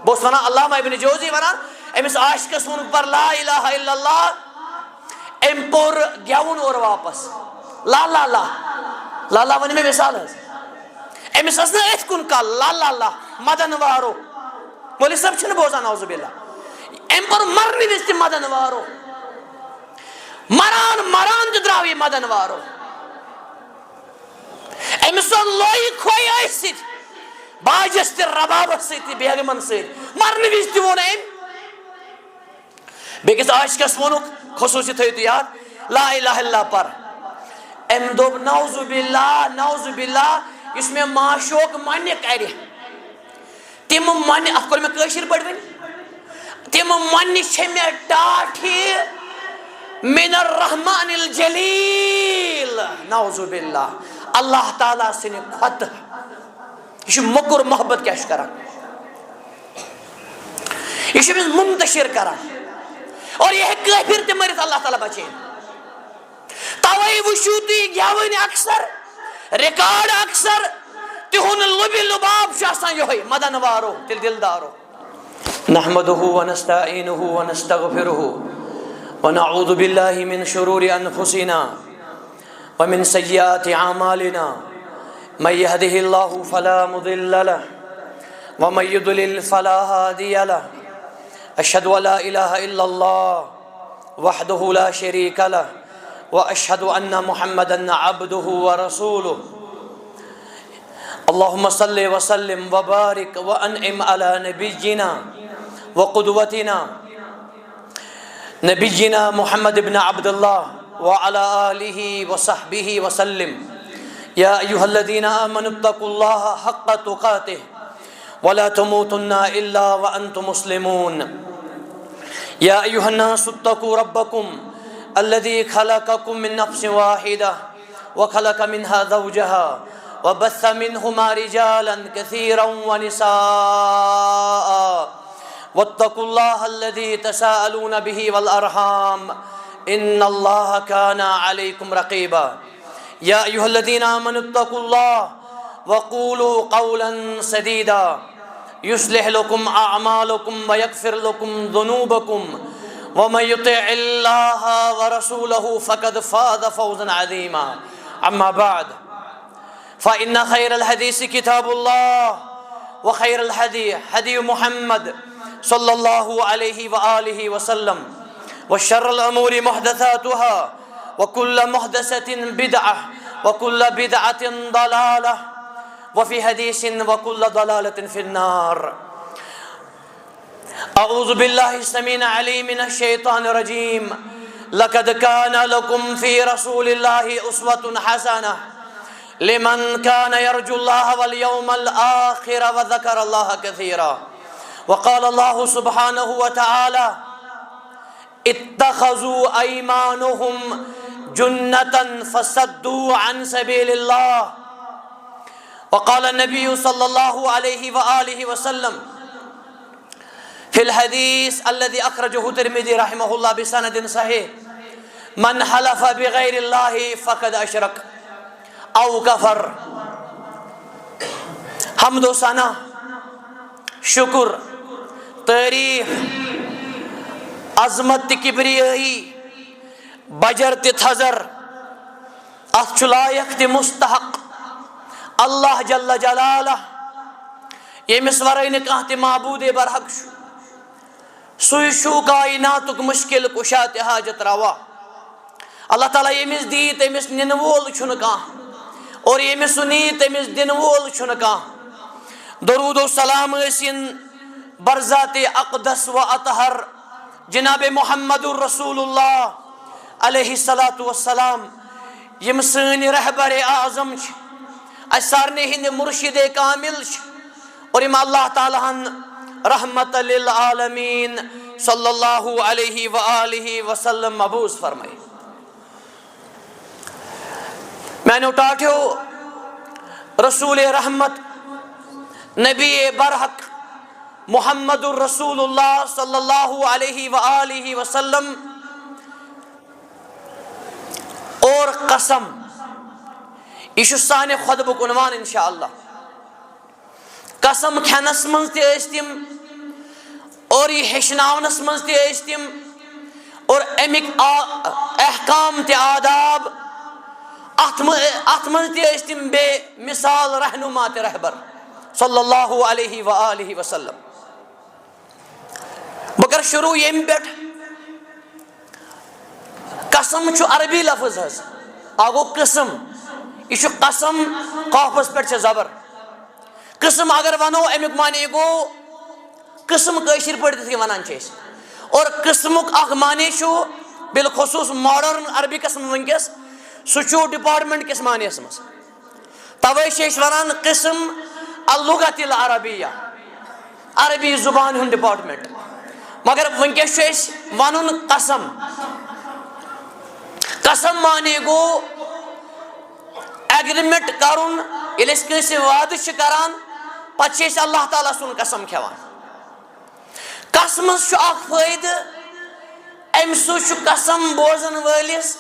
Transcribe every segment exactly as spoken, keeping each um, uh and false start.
بہٕ اوسُس وَنان، علامہ ابن جوزی وَنان، أمِس عاشقَس ووٚنُکھ، "پَر لا الہ الا اللہ"، أمۍ پوٚر گٮ۪وُن اورٕ واپس، "لا لا لا"۔ لا لا وَنہِ مےٚ مثال حظ۔ أمِس ٲس نہٕ أتھۍ کُن کَل، "لا لا لا"، مدن وارو۔ مولوی صٲب چھِنہٕ بوزان، نعوذ باللہ۔ أمۍ پوٚر مرنہٕ وِزِ تہِ مدن وارو۔ مران مران تہِ درٛاو یہِ مدن وارو۔ أمِس اوس لویہِ کھوے أتھۍ سۭتۍ، باجس تہِ، ربابس سۭتۍ تہِ، بیگمن سۭتۍ۔ مرنہٕ وِزِ تہِ ووٚن أمۍ۔ بیٚکِس عاشقس ووٚنُکھ، خصوٗصی تھٲیِو تُہۍ یاد، "لا الہ الا اللہ" پر۔ أمۍ دوٚپ، "نعوذ باللہ، نعوذ باللہ، یُس مےٚ معشوق منہِ کرِ، تِم منہِ"، اتھ کوٚر مےٚ کٲشِر پٲٹھۍ وۄنۍ، "تِم منہِ چھِ مےٚ ٹاٹھہِ من الرحمن الجلیل"۔ نعوذ باللہ، اللہ تعالیٰ سٕنٛدِ کھۄتہٕ۔ یہِ چھُ موٚکُر محبت کیٛاہ چھُ کران؟ یہِ چھُ أمِس منتشر کران۔ اور یہِ ہیٚکہِ کٲفِر تہِ مٔرِتھ، اللہ تعالیٰ بچٲیِن۔ توے وٕچھِو تُہۍ گٮ۪وٕنۍ اکثر، ریکارڈ اکثر، تِہُنٛد لُبہِ لُباب چھُ آسان یِہوٚے، مدن وارو، تیٚلہِ دِلدارو۔ نحمده ونستعينه ونستغفره ونعوذ بالله من شرور أنفسنا ومن سيئات أعمالنا. من يهده الله فلا مضل له ومن يضلل فلا هادي له. أشهد أن لا إله إلا الله وحده لا شريك له، وأشهد أن محمدا عبده ورسوله. اللهم صل وسلم وبارك وأنعم على نبينا وقدوتنا نبينا محمد بن عبد الله وعلى آله وصحبه وسلم. يا أيها الذين آمنوا اتقوا الله حق تقاته ولا تموتن إلا وأنتم مسلمون. يا أيها الناس اتقوا ربكم الذي خلقكم من نفس واحدة وخلق منها زوجها وبث منهما رجالا كثيرا ونساء واتقوا الله الذي تساءلون به والأرحام إن الله كان عليكم رقيبا. يا أيها الذين آمنوا اتقوا الله وقولوا قولا سديدا يصلح لكم أعمالكم ويغفر لكم ذنوبكم ومن يطع الله ورسوله فقد فاز فوزا عظيما. أما بعد، فإن خير الحديث كتاب الله وخير الهدي هدي محمد صلى الله عليه وآله وسلم وشر الأمور محدثاتها وكل محدثة بدعة وكل بدعة ضلالة وفي حديث وكل ضلالة في النار. أعوذ بالله السميع العليم من الشيطان الرجيم. لقد كان لكم في رسول الله أسوة حسنة لمن كان يرجو الله واليوم الآخر وذكر الله كثيرا. وقال الله سبحانه وتعالى: اتخذوا أيمانهم جنة فصدوا عن سبيل الله. وقال النبي صلى الله عليه وآله وسلم في الحديث الذي أخرجه الترمذي رحمه الله بسند صحيح: من حلف بغير الله فقد أشرك أو كفر. حمد و ثنا، شکر، تعریف، عظمت تہٕ کبریٲیی، بجر تہٕ تھزر، اتھ چھُ لایق تہٕ مستحق اللہ جل جلالہ، ییٚمِس ورٲے نہٕ کانٛہہ تہِ معبوٗدے برحق چھُ۔ سُے چھُ کائناتُک مشکل کشا تہٕ حاجت روا۔ اللہ تعالیٰ ییٚمِس دی، تٔمِس نِنہٕ وول چھُنہٕ کانٛہہ، اور ییٚمِس سُہ نی، تٔمِس دِنہٕ وول چھُنہٕ کانٛہہ۔ درود و سلام ٲسِن برذات اقدس و اطہر جناب محمد رسول اللہ علیہ الصلوۃ والسلام، یِم سٲنۍ رہبر اعظم چھِ، اَسہِ سارنٕے ہٕنٛدۍ مرشد کامل چھِ، اور یِم اللہ تعالیٰ ہن رحمت للعالمین صلی اللہ علیہ وآلہ وسلم مبعوث فرمٲے۔ میانیو ٹاٹھیو، رسول رحمت، نبی برحق محمد رسول اللہ صلی اللہ علیہ وآلہ وسلم اور قسم، یہِ چھُ سانہِ خطبُک عنوان انشاءاللہ۔ قسم کھٮ۪نس منٛز تہِ ٲسۍ تِم، اور یہِ ہیٚچھناونَس منٛز تہِ ٲسۍ تِم، اور اَمِکۍ آ-، احکام تہِ آداب، اَتھ مہ-، اَتھ منٛز تہِ ٲسۍ تِم بے مثال رہنما تہٕ رہبر، صلی اللہ علیہ وآلہ وسلم۔ بہٕ کَرٕ شروع ییٚمہِ پٮ۪ٹھ، قسم چھُ عربی لفظ حظ، اَکھ گوٚو قسم، یہِ چھُ قسم، قافَس پٮ۪ٹھ چھِ زبر۔ قسم اگر وَنو، اَمیُک معنی گوٚو قسم کٲشِر پٲٹھۍ تِتھ کٔنۍ وَنان چھِ أسۍ۔ اور قسمُک اَکھ معنی چھُ بالخصوٗص modern عربی قسم وٕنکیٚس، سُہ چھُ department کِس معنیَس منٛز۔ توے چھِ أسۍ وَنان قسم اللغة العربية، عربی زبان ہُنٛد department۔ مگر وٕنکیٚس چھُ أسۍ وَنُن قسم۔ قسم معنی گوٚو agreement کَرُن، ییٚلہِ أسۍ کٲنٛسہِ وعدٕ چھِ کَران، پَتہٕ چھِ أسۍ اللہ تعالیٰ سُنٛد قسم کھٮ۪وان۔ قسمس چھُ اکھ فٲیدٕ، امہِ سۭتۍ چھُ قسم بوزن وٲلِس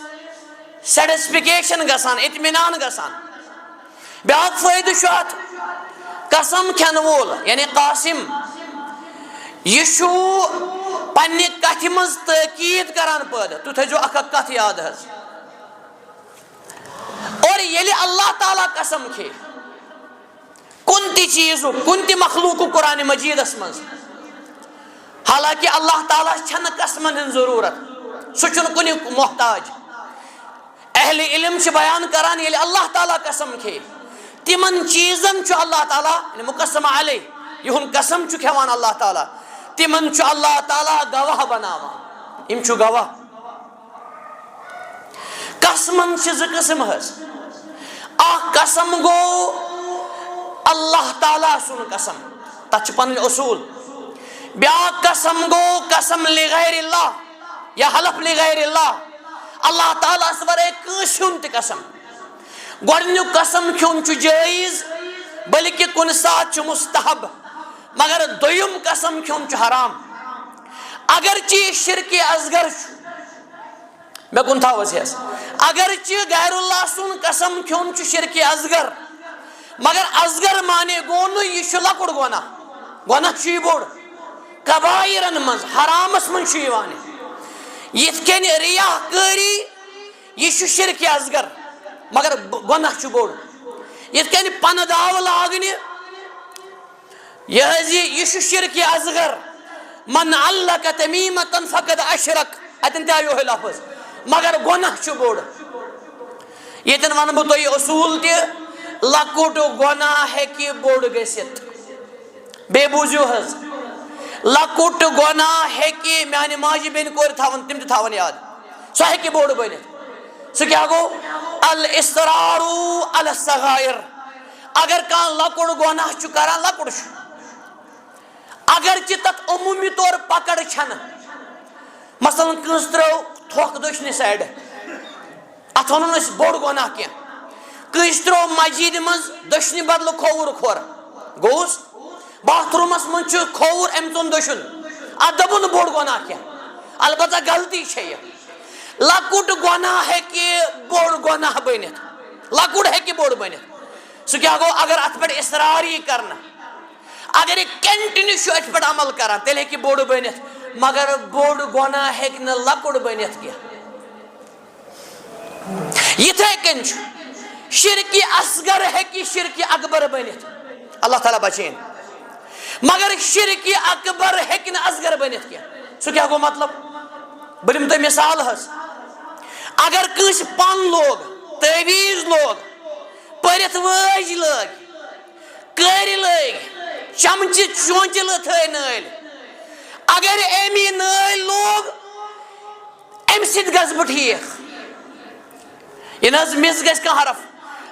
satisfaction گژھان، اطمینان گژھان۔ بیاکھ فٲیدٕ چھُ اتھ، قسم کھٮ۪ن وول یعنی قاسم، یہِ چھُ پننہِ کتھِ منٛز تٲکید کران پٲدٕ، تُہۍ تھٲیزیو اکھ اکھ کتھ یاد حظ۔ اور ییٚلہِ اللہ تعالیٰ قسم کھے، کُنہِ تہِ چیٖزُک، کُنہِ تہِ مخلوٗقُک قرآن مجیدس منٛز، حالانکہ اللہ تعالیٰ چھنہٕ قسمن ہٕنٛز ضروٗرت، سُہ چھُنہٕ کُنہِ محتاج۔ اہل علم چھِ بیان کران، ییٚلہِ اللہ تعالیٰ قسم کھے، تِمن چیٖزن چھُ اللہ تعالیٰ، یعنی مقسم علیہ، یِہُنٛد قسم چھُ کھٮ۪وان اللہ تعالیٰ، تِمن چھُ اللہ تعالیٰ گواہ بناوان، یِم چھُ گواہ۔ قسمن چھِ زٕ قٕسم حظ۔ اکھ قسم گوٚو اللہ تعالیٰ سُنٛد قسم، تتھ چھِ پنٕنۍ اصوٗل۔ بیاکھ قسم گوٚو قسم لغیر اللہ یا حلف لغیر اللہ، اللہ تعالیٰ ہس ورٲے کٲنٛسہِ ہُنٛد تہِ قسم۔ گۄڈٕنیُک قسم کھیوٚن چھُ جٲیز، بلکہِ کُنہِ ساتہٕ چھُ مستحب، مگر دوٚیُم قسم کھیوٚن چھُ حرام۔ اگرچہِ یہِ شرکِ اصغر چھُ، مےٚ کُن تھاو حظ ہٮ۪س۔ اگرچہِ غیر اللہ سُنٛد قسم کھیوٚن چھُ شرکِ اصغر، مگر اصغر معنی گوٚو نہٕ یہِ چھُ لۄکُٹ گۄناہ، گۄناہ چھُ یہِ بوٚڑ، کبائرن منٛز، حرامس منٛز چھُ یِوان۔ یِتھ کٔنۍ ریاکٲری، یہِ چھُ شرکِ اصغر، مگر ب-، گۄناہ چھُ بوٚڑ۔ یِتھ کٔنۍ پنہٕ داو لاگنہِ، یہِ حظ یہِ، یہِ چھُ شرکِ اصغر۔ من علق تمیمة فقد اشرک۔ اتٮ۪ن تہِ آو یِہوٚے لفظ، مگر گۄناہ چھُ بوٚڑ۔ ییٚتٮ۪ن ونہٕ بہٕ تۄہہِ اصوٗل تہِ، لۄکُٹ گۄناہ ہیٚکہِ بوٚڑ گٔژھِتھ۔ بیٚیہِ بوٗزِو حظ، لۄکُٹ گۄناہ ہیٚکہِ، میانہِ ماجہِ بیٚنہِ کورِ تھاوَن، تِم تہِ تھاوَن یاد، سُہ ہیٚکہِ بوٚڑ بٔنِتھ۔ سُہ کیٛاہ گوٚو؟ الاصرار علی الصغائر۔ اگر کانٛہہ لۄکُٹ گۄناہ چھُ کران، لۄکُٹ چھُ، اگرچہِ تتھ عموٗمی طور پکڑ چھنہٕ، مثلاً کٲنٛسہِ ترٲو تھۄکھ دٔچھنہِ سایڈٕ، اتھ ونو نہٕ أسۍ بوٚڑ گۄناہ کینٛہہ۔ کٲنٛسہِ ترٲو مسجدِ منٛز دٔچھنہِ بدلہٕ کھووُر کھۄر، گوٚوُس؟ باتھ روٗمس منٛز چھُ کھووُر، أمۍ ژوٚن دٔچھُن، اتھ دپو نہٕ بوٚڑ گۄناہ کینٛہہ، البتہ غلطی چھےٚ یہِ۔ لۄکُٹ گۄناہ ہیٚکہِ بوٚڑ گۄناہ بٔنِتھ، لۄکُٹ ہیٚکہِ بوٚڑ بٔنِتھ۔ سُہ کیٛاہ گوٚو؟ اگر اتھ پٮ۪ٹھ اصرار یی کرنہٕ، اگر یہِ continue چھُ أتھۍ پٮ۪ٹھ عمل کران، تیٚلہِ ہیٚکہِ بوٚڑ بٔنِتھ، مگر بوٚڑ گۄناہ ہیٚکہِ نہٕ لۄکُٹ بٔنِتھ کینٛہہ۔ یِتھے کٔنۍ چھُ شرکِ اصغر ہیٚکہِ شرکِ اکبر بٔنِتھ، اللہ تعالیٰ بچٲیِن، مگر شرکِ اکبر ہیٚکہِ نہٕ اصغر بٔنِتھ کینٛہہ۔ سُہ کیٛاہ گوٚو مطلب؟ بہٕ دِمہٕ تۄہہِ مثال حظ۔ اگر کٲنٛسہِ پن لوگ، تعویٖذ لوگ، پٔرِتھ وٲج لٲگۍ، کٔرۍ لٲگۍ، چمچہِ چونچہِ لٲ-، تھٲے نٲلۍ۔ اگر أمۍ یہِ نٲلۍ لوگ، اَمہِ سۭتۍ گژھٕ بہٕ ٹھیٖک۔ یہِ نہ حظ مِس گژھِ کانٛہہ حرف۔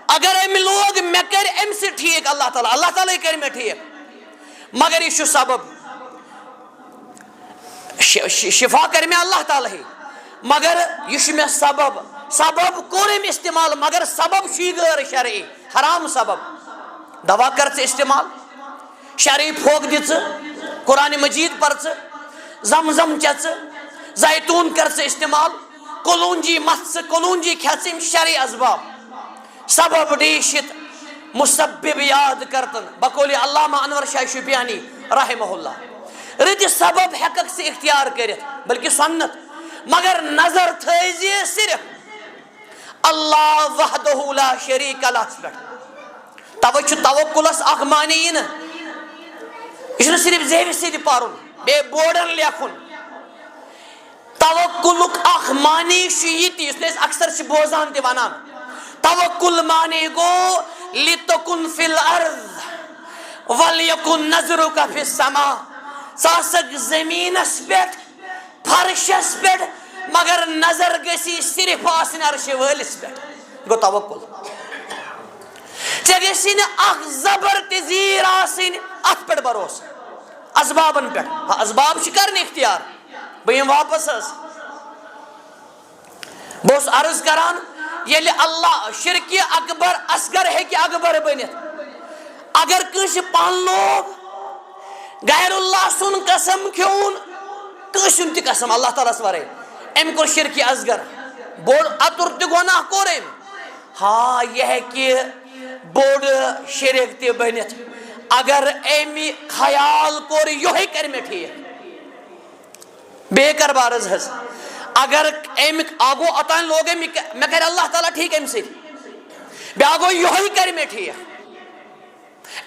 اگر أمۍ لوگ، مےٚ کَرِ اَمہِ سۭتۍ ٹھیٖک اللہ تعالیٰ، اللہ تعالیٰ کَرِ مےٚ ٹھیٖک۔ مگر یہِ چھُ سبب۔ ش-، ش-، شفا کَرِ مےٚ اللہ تعالیٰ ہٕے، مگر یہِ چھُ مےٚ سبب۔ سبب کوٚر أمۍ استعمال، مگر سبب چھُ یہِ غٲر شرعی، حرام سبب۔ دوا کر ژٕ استعمال، شرعی پھوکھ دِ ژٕ، قرآن مجید پر ژٕ، زمزم چےٚ ژٕ، زیتون کر ژٕ استعمال، کلونجی متھ ژٕ، کلونجی کھےٚ ژٕ، یِم چھِ شرعی اسباب۔ سبب ڈیشت مسبب یاد کرتن، بقول علامہ انور شاہ شوپیانی رحمہ اللہ۔ رٕتہِ سبب ہٮ۪ککھ ژٕ اختیار کٔرِتھ، بلکہِ سنت، مگر نظر تھٲیزِ صرف اللہ وحدہ لا شریک لہس پٮ۪ٹھ۔ توے چھُ توکلس اکھ معنی یہِ نہٕ، یہِ چھُنہٕ صرف زیوِ سۭتۍ پرُن، بیٚیہِ بورڈن لیکھُن۔ توکلُک اکھ معنی چھُ یہِ تہِ، یُس نہٕ أسۍ اکثر چھِ بوزان تہِ ونان۔ توکل معنی گوٚو، لتکن فی الارض ولیکن نظرک فی السماء۔ ژٕ آسکھ زٔمیٖنَس پٮ۪ٹھ، فرشَس پٮ۪ٹھ، مگر نظر گژھی صرف آسٕنۍ عرشہِ وٲلِس پٮ۪ٹھ۔ گوٚو توکل۔ ژےٚ گژھی نہٕ اکھ زبر تہِ زیٖر آسٕنۍ اَتھ پٮ۪ٹھ بھروسہٕ، اسبابن پٮ۪ٹھ۔ ہاں، اسباب چھِ کرٕنۍ اختیار۔ بہٕ یِمہٕ واپس حظ۔ بہٕ اوسُس عرض کران، ییٚلہِ اللہ شرکہِ اکبر اصغر ہیٚکہِ اکبر بٔنِتھ، اگر کٲنٛسہِ پن لوگ، غیر اللہ سُنٛد قسم کھیوٚن، کٲنٛسہِ ہُنٛد تہِ قسم اللہ تعالیٰ ہس ورٲے، أمۍ کوٚر شرکہِ اصغر، بوٚڑ اَتُر تہِ گۄناہ کوٚر أمۍ۔ ہاں، یہِ ہیٚکہِ بوٚڑ شرک تہِ بٔنِتھ، اگر أمۍ خیال کوٚر، یِہوٚے کرِ مےٚ ٹھیٖک۔ بے کاربار حظ حظ۔ اگر أمۍ اکھ گوٚو اوٚتام لوگ أمۍ، یہِ کہ-، مےٚ کرِ اللہ تعالیٰ ٹھیٖک أمۍ سۭتۍ۔ بیٛاکھ گوٚو یِہوٚے کرِ مےٚ ٹھیٖک۔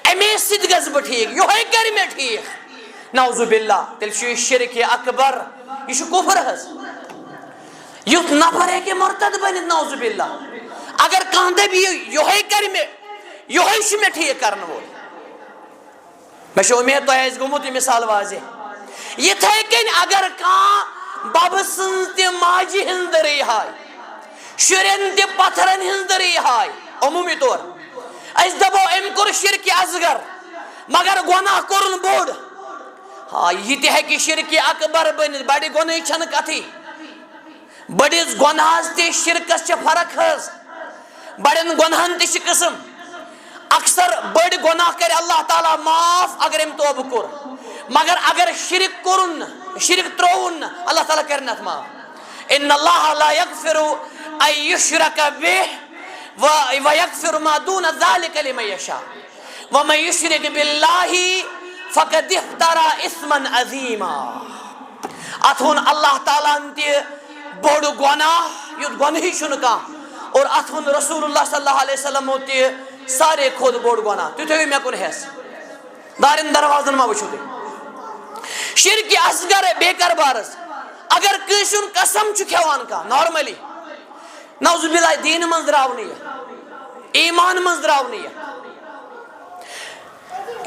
اَمے سۭتۍ گژھٕ بہٕ ٹھیٖک، یِہوٚے کرِ مےٚ ٹھیٖک۔ نعوذ باللہ، تیٚلہِ چھُ یہِ شرکہِ اکبر، یہِ چھُ کفر حظ۔ یُتھ نفر ہیٚکہِ مرتد بٔنِتھ، نعوذ باللہ۔ اگر کانٛہہ دَپہِ، یہِ، یِہوٚے کرِ مےٚ، یِہوٚے چھُ مےٚ ٹھیٖک کرن وول۔ مےٚ چھِ اُمید تۄہہِ آسہِ گوٚمُت یہِ مثال واضح۔ یِتھَے کٔنۍ اگر کانٛہہ بَبہٕ سٕنٛز تہِ ماجہِ ہِنٛز دٔرٕے ہاے، شُرٮ۪ن تہِ پَتھرَن ہِنٛز دٔرٕے ہاے، عموٗمی طور أسۍ دَپو أمۍ کوٚر شِرکہِ اصغر، مگر گۄناہ کوٚرُن بوٚڑ۔ ہاے، یہِ تہِ ہیٚکہِ شِرکہِ اکبر بٔنِتھ، بَڑِ گۄنہٕچ چھَنہٕ کَتھٕے۔ بٔڑِس گۄناہس تہِ شرکس چھِ فرق حظ۔ بڑٮ۪ن گۄناہن تہِ چھِ قٕسم۔ اکثر بٔڑۍ گۄناہ کرِ اللہ تعالیٰ معاف اگر أمۍ توبہٕ کوٚر، مگر اگر شرک کوٚرُن نہٕ، شرک ترٛووُن نہٕ، اللہ تعالیٰ کرِ نہٕ اتھ معاف۔ ان اللہ لا یغفر ان یشرک بہ و، و یغفر ما دون ذلک لمن یشاء۔ ومن یشرک باللہ فقد افتری اثما عظیما۔ اتھ ووٚن اللہ تعالیٰ ہن تہِ بوٚڑ گۄناہ، یُتھ گۄنہٕے چھُنہٕ کانٛہہ۔ اور اتھ ووٚن رسول اللہ صلی اللہ علیہ وسلمو تہِ سارے کھۄتہٕ بوٚڑ گۄناہ۔ تُہۍ تھٲیِو مےٚ کُن ہٮ۪س۔ دارٮ۪ن دروازن ما وٕچھِو تُہۍ؟ شرکہِ اصغر بے کاربارس۔ اگر کٲنٛسہِ ہُنٛد قسم چھُ کھٮ۪وان کانٛہہ normally، نعوذ باللہ، دیٖنہٕ منٛز درٛاو نہٕ یہِ، ایمان منٛز درٛاو نہٕ یہِ۔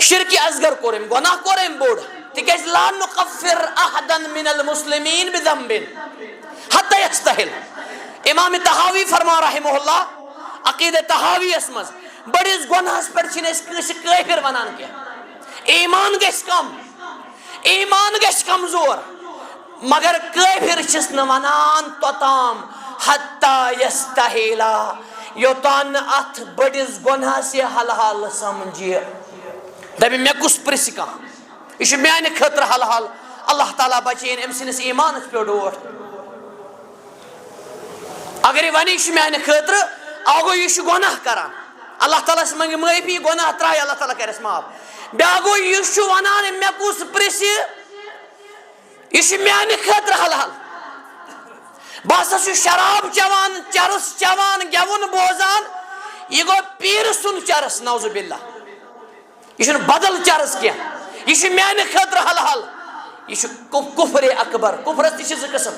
شرکہِ اصغر کوٚر أمۍ، گۄناہ کوٚر أمۍ بوٚڑ۔ تِکیٛازِ لا نکفر احدا من المسلمین بذنب حتی یستحل۔ امام طحاوی فرمان رحمہ اللہ، عقیدہ طحاویس منٛز، بٔڑِس گۄناہس پٮ۪ٹھ چھِنہٕ أسۍ کٲنٛسہِ کٲفر ونان کینٛہہ۔ ایمان گژھِ کم، ایمان گژھِ کمزور، مگر کٲفر چھِس نہٕ ونان توٚتام حتی یستحیلا، یوٚتام نہٕ اتھ بٔڑِس گۄناہس یہِ حلال سمجھِ۔ دپہِ، مےٚ کُس پرژھِ کانٛہہ؟ یہِ چھُ میانہِ خٲطرٕ حلال۔ اللہ تعالیٰ بچٲیِن أمۍ سٕنٛدِس ایمانس پٮ۪ٹھ ڈوٹھ۔ اگر یہِ ونہِ، یہِ چھُ میانہِ خٲطرٕ، اکھ گوٚو، یہِ چھُ گۄناہ کران، اللہ تعالیٰ ہس منگہِ معٲفی، گۄناہ ترایہِ، اللہ تعالیٰ کرٮ۪س معاف۔ بیٛاکھ گوٚو، یہِ چھُ ونان، مےٚ کُس پرژھِ؟ یہِ چھُ میانہِ خٲطرٕ حلال۔ بہٕ ہسا چھُس شراب چٮ۪وان، چرس چٮ۪وان، گٮ۪وُن بوزان۔ یہِ گوٚو پیٖرٕ سُنٛد چرس، نعوذ باللہ۔ یہِ چھُنہٕ بدل چرس کینٛہہ، یہِ چھُ میانہِ خٲطرٕ حلال۔ یہِ چھُ کُ-، کفر اکبر۔ کفرس تہِ چھِ زٕ قٕسم۔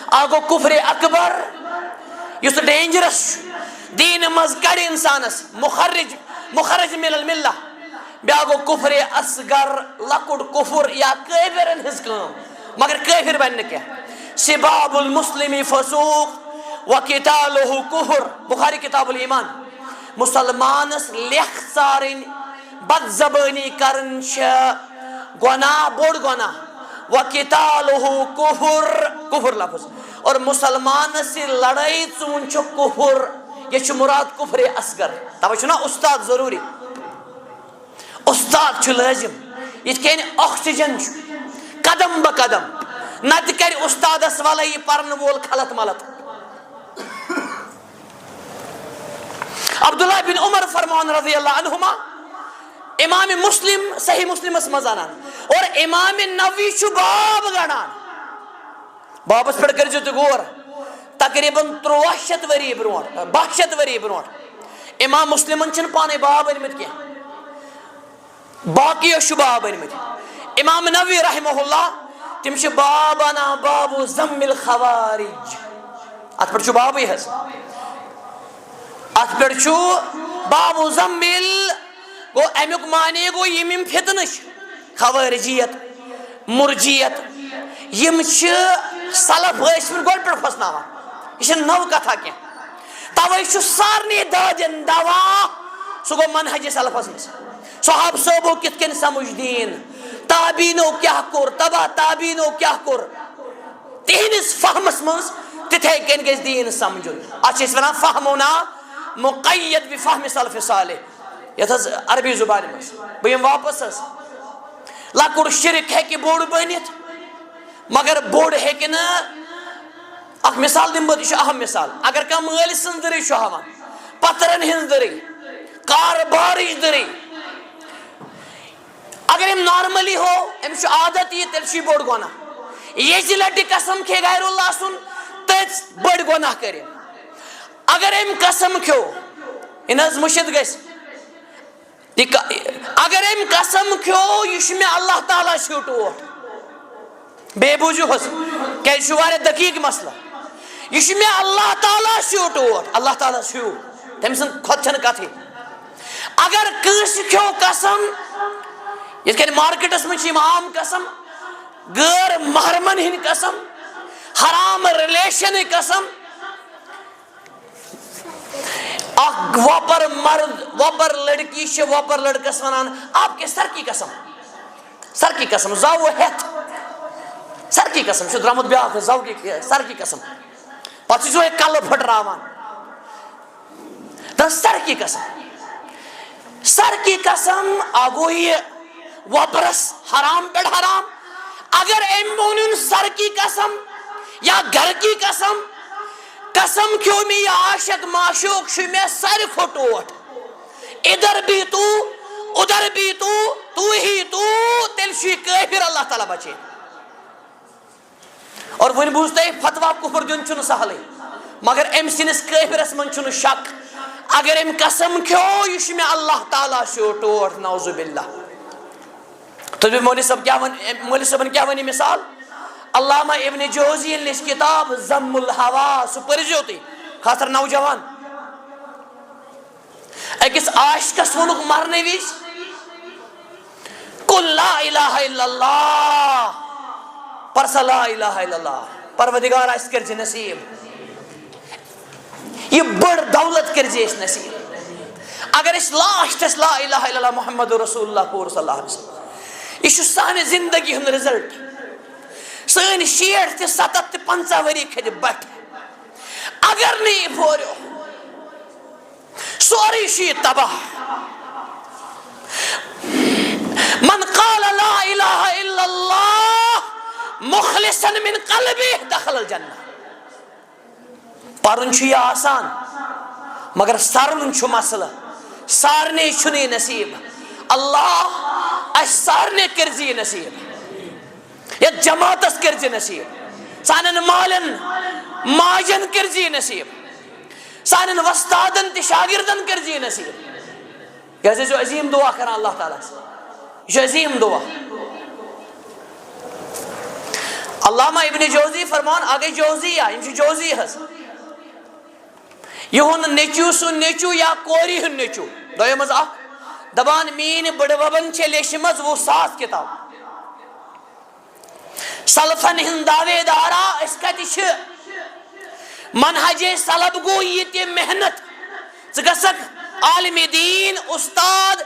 اکھ گوٚو کفر اکبر، یُس dangerous چھُ، دیٖنہٕ منٛز کڑِ انسانس، مخرج، مخرج من الملہ۔ بیٛاکھ گوٚو کفر اصغر، لۄکُٹ کفر یا کٲفرن ہٕنٛز کٲم، مگر کٲفر بنہِ نہٕ کینٛہہ۔ سباب المسلم فسوق و قتالہ کفر، بخاری کتاب الایمان۔ مسلمانس لیکھ ژارٕنۍ، بد زبٲنی کرٕنۍ چھےٚ گۄناہ، بوٚڑ گۄناہ۔ و قتالہ کفر، کفر لفظ۔ اور مسلمانس سۭتۍ لڑٲے ژوٗنۍ چھُ کفر۔ یہِ چھُ مراد کفر اصغر۔ توے چھُنہ استاد ضروٗری۔ استاد چھُ لٲزم، یِتھ کٔنۍ oxygen چھُ، قدم بہ قدم۔ نتہٕ کرِ استادس ولے یہِ پرن وول خلط ملط۔ عبداللہ بن عمر فرمان رضی اللہ عنہما، امام مسلم صحیح مسلمس منٛز انان، اور امام نووی چھُ باب گنڈان۔ بابس پٮ۪ٹھ کٔرزیو تُہۍ غور، تقریباً تُرٛواہ شیٚتھ ؤری برونٛٹھ، باہ شیٚتھ ؤری برونٛٹھ۔ امام مسلمن چھِنہٕ پانے باب أنمٕتۍ کینٛہہ، باقیو چھِ باب أنمٕتۍ۔ امام نووی رحمہ اللہ، تِم چھِ باب انان، باب ذم الخوارج۔ اتھ پٮ۪ٹھ چھُ بابٕے حظ، اتھ پٮ۪ٹھ چھُ باب ذم ال-، گوٚو امیُک معنی گوٚو یِم یِم فتنہٕ چھِ، خوارجیت، مرجیت، یِم چھِ سلف ٲسۍ مٕتۍ گۄڈٕ پٮ۪ٹھ کھوژناوان۔ یہِ چھِ نٔو کتھا کینٛہہ۔ توے چھُ سارنٕے دادٮ۪ن دوا، سُہ گوٚو منہج سلفس منٛز۔ صحابہٕ صٲبو کِتھ کٔنۍ سمجھ دیٖن، تابعیٖنو کیٛاہ کوٚر، تبع تابعیٖنو کیٛاہ کوٚر، تِہنٛدِس فہمس منٛز تِتھے کٔنۍ گژھِ دیٖن سمجھُن۔ اتھ چھِ أسۍ ونان فہمنا مقید بفہم سلف صالح، یتھ حظ عربی زبانہِ منٛز۔ بہٕ یِمہٕ واپس حظ۔ لۄکُٹ شرک ہیٚکہِ بوٚڑ بٔنِتھ، مگر بوٚڑ ہیٚکہِ نہٕ۔ اکھ مثال دِمہٕ بہٕ، یہِ چھُ اہم مثال۔ اگر کانٛہہ مٲلۍ سٕنٛز دٕرٕے چھُ ہاوان، پترن ہٕنٛز دٕرٕے، کارٕبارٕچ دٕرٕے، اگر أمۍ normally ہو، أمِس چھُ عادت یہِ، تیٚلہِ چھُ یہِ بوٚڑ گۄناہ۔ ییٚژِ لٹہِ قسم کھے غیر اللہ سُنٛد، تٔژ بٔڑۍ گۄناہ کٔرِن۔ اگر أمۍ قسم کھیو، یہِ نہٕ حظ مُشِد گژھِ۔ یہِ ک-، اگر أمۍ قسم کھیو، یہِ چھُ مےٚ اللہ تعالیٰ سیوٚد ٹوٹھ۔ بیٚیہِ بوٗزِو حظ، کیٛازِ یہِ چھُ واریاہ دقیٖق مسلہٕ۔ یہِ چھُ مےٚ اللہ تعالیٰ سیوٚد ٹوٹھ، اللہ تعالیٰ سیوٚد، تٔمۍ سٕنٛد کھۄتہٕ چھَنہٕ کَتھٕے۔ اگر کٲنٛسہِ کھیو قسم، یِتھ کٔنۍ مارکیٹَس منٛز چھِ یِم عام قسم، غٲر محرمَن ہٕنٛدۍ قسم، حرام ریلیشنٕکۍ قسم، اکھ وۄپر مرد، وۄپر لڑکی چھِ وۄپر لڑکس ونان، آپ کے سر کی قسم، سر کی قسم، زو ہیتھ، سر کی قسم، چھُ درامُت بیاکھ، زو کی، سر کی قسم۔ پتہٕ چھُ یِہوٚے کلہٕ پھٹراوان۔ دَپان، سر کی قسم، سر کی قسم، آ گوٚو یہِ وۄپرس حرام پٮ۪ٹھ حرام۔ اگر أمۍ ووٚنُن سر کی قسم یا گھر کی قسم، قسم کھیو مےٚ یہِ عاشق معشوق چھُ مےٚ ساروی کھۄتہٕ ٹوٹھ، ادھر بھی تو، ادھر بھی تو، تو ہی تو، تیٚلہِ چھُ یہِ کٲفِر، اللہ تعالیٰ بچٲیِن۔ اور وۄنۍ بوٗز تۄہہِ، فتویٰ کفر دیُن چھُنہٕ سہلٕے، مگر أمۍ سٕنٛدِس کٲفرس منٛز چھُنہٕ شک۔ اگر أمۍ قسم کھیو، یہِ چھُ مےٚ اللہ تعالیٰ سیوٚد ٹوٹھ، نعوذ باللہ۔ تُہۍ دٔپِو، مولوی صٲب کیٛاہ وَن-، مولوی صٲبن کیٛاہ وَنہِ مثال؟ علامہ ابن جوزی یَن لیٚچھ کِتاب ذم الہویٰ، سُہ پٔرۍزیو تُہۍ، خاص طور نوجوان۔ أکِس عاشقس ووٚنُکھ مرنہٕ وِزِ، "قل لا الہ الا اللہ"، پر سا لا الہ الا اللہ، پروردگار، اَسہِ کٔرۍ زِ نصیب۔ یہِ بٔڑ دولت کٔرۍ زِ اَسہِ نصیب۔ اگر أسۍ لاسٹس لا الہ الا اللہ محمد رسول اللہ پوٚر صلی اللہ علیہ وسلم، یہِ چھُ سانہِ زندگی ہُنٛد result۔ سٲنۍ شیٹھ تہِ، ستتھ تہِ، پنژاہ ؤری کھٔتۍ بٹھِ۔ اگر نہٕ یہِ پوٚریو، سورُے چھُ یہِ تباہ۔ من قال لا الہ الا اللہ مخلصا من قلبہ دخل الجنہ۔ پرُن چھُ یہِ آسان، مگر سرُن چھُ مسلہٕ۔ سارنٕے چھُنہٕ یہِ نصیب۔ اللہ، اَسہِ سارنٕے کٔرۍ زِ یہِ نصیب۔ یَتھ جماعتس کٔرۍ زِ نصیب۔ سانٮ۪ن مالٮ۪ن ماجٮ۪ن کٔرۍ زِ یہِ نصیب۔ سانٮ۪ن وۄستادن تہٕ شاگردن کٔرۍ زِ یہِ نصیب۔ یہِ حظ ٲسِو عظیٖم دُعا کران اللہ تعالیٰ ہس۔ یہِ چھُ عظیٖم دُعا۔ علامہ ابن جوزی فرمان، اکھ گٔے جوزیہ، یِم چھِ جوزی حظ۔ یِہُنٛد نیٚچوٗ سُنٛد نیٚچوٗ یا کورِ ہُنٛد نیٚچوٗ، دۄیو منٛز اکھ، دپان، میٛٲنۍ بٕڈببن چھےٚ لیچھمٕژ وُہ ساس کِتاب۔ سلفن ہٕنٛدۍ دعوے دارا، أسۍ کتہِ چھِ؟ منہج سلف گوٚو یہِ تہِ محنت۔ ژٕ گژھکھ عالم دین، استاد،